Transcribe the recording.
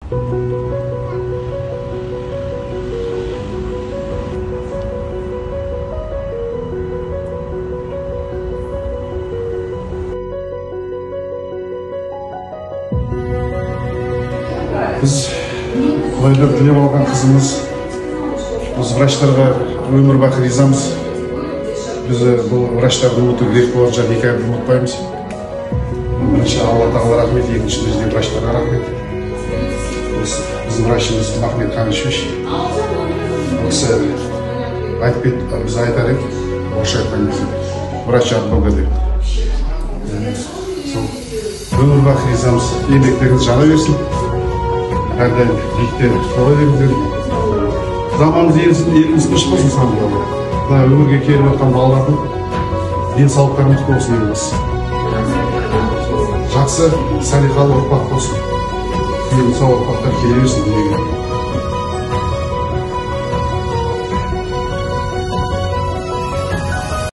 Біз құдайдан тілеп алған қызымыз, біз врачтарға өмір бақи ризамыз. Біз бұл врачтарды ұмыту керек болған шығар, никогда ұмытпаймыз. Бірінші Алла тағала рахмет, екінші біздің врачтарға рахмет. Осы біздің врачымыз Ахмет Қанышевич. Бұл кісі айтып кетті, біз айтар едік, орысша айтқан кезде, врач от Бога деп. Сол өмір бақи ризамыз, еңбектеріңіз жана берсін. Әрдайым биікте бола беріңіздер. Заманымыз еліміз тыныш болсын, самое главное. Мына өмірге келіп жатқан балалардың денсаулықтары мықты болсын, ең бастысы. Жақсы, салиқалы ұрпақ болсын. Дені сау ұрпақтар келе берсін дүниеге.